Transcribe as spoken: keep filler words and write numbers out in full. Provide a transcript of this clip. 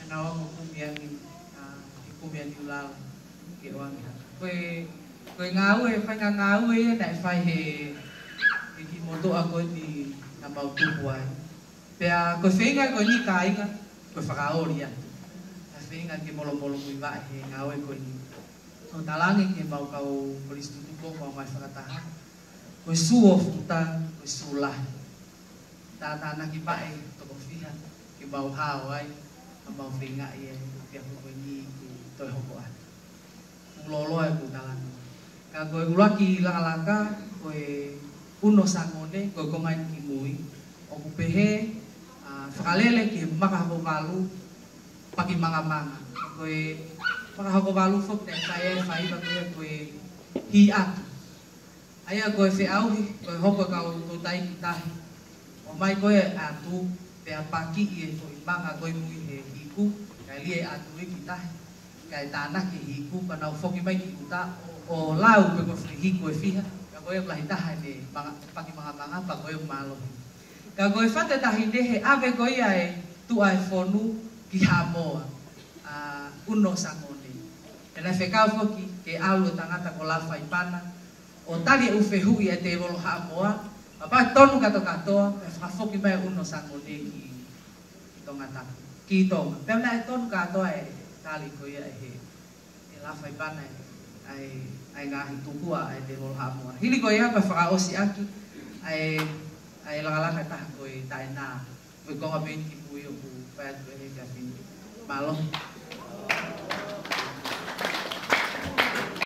Naʻa ku kumi ange, ʻa, he kumi ange ulala ke ʻoange hake. Ko e, ko e ngāue, faʻahinga ngāue ia naʻe fai he, he kiʻi motuʻa ko eni naʻa mau tupu ai. Pea ko e feinga ko eni kāinga, ko e fakaoli atu. Ko e feinga ke molomolomuivaʻe he ngāue ko eni. ʻO talaange ki he mau kau kolisi tutuki, mau ngaahi fakataha. Ko e sū ʻo Futa, ko e sū lahi. Tātānaki maʻe toko fiha ke mau hao ai, ʻa mau feingaʻi ai, pea ko eni kuo toe hoko atu. Kuo loloa e kuo talanoa. Ka ko e ʻuluaki lakalaka, ko e Uno Sangone, ko e konga eni ki mui. ʻOku pehē, ʻa, fakalele ki he Makahokovalu, Pakimangamanga. Ko e Makahokovalu foki naʻe fai ai e faiva ko ia ko e Hī Atu. ʻA ia ko e feʻauhi, ko e hoko e kau toutai ki tahi. ʻOmai ko ē ʻa Atu, pea pakiʻi e foʻi manga ko ē mui he hiku, kae ʻalu ʻa Atu ia ki tahi. Kae tānaki e hiku, pea nau foki mai ki ʻuta, ʻo, ʻo lau pē ko e foʻi hiku ʻe fiha, pea ko e lahi taha ʻene manga, Pakimangamanga, pea ko e mālohi. Ka ko e fatu tahi ni he ʻave ko ia e tuʻa e fonu ki Haʻamoa, ʻa Uno Sangone. Pea naʻe fekau foki ke ʻalu e tangata ko Lafaipana, ʻo tali e ʻū fehuʻi ʻa e tēvolo Haʻamoa, pea tonu kātoa kātoa, pea fakafoki mai Uno Sangone ki, ki Tongatapu, ki Tonga. Pea naʻe tonu kātoa e tali ko ia ʻe he, ʻe Lafaipana ʻa e, ʻa e, ʻa e ngaahi tukua ʻa e tēvolo Haʻamoa. Hili ko ia pea fakaʻosi ʻaki ʻa e, ʻa e lakalaka ʻe taha ko e Taʻenā. Ko e konga pē eni ki mui ʻoku fai atu ʻe he kafini. Mālō.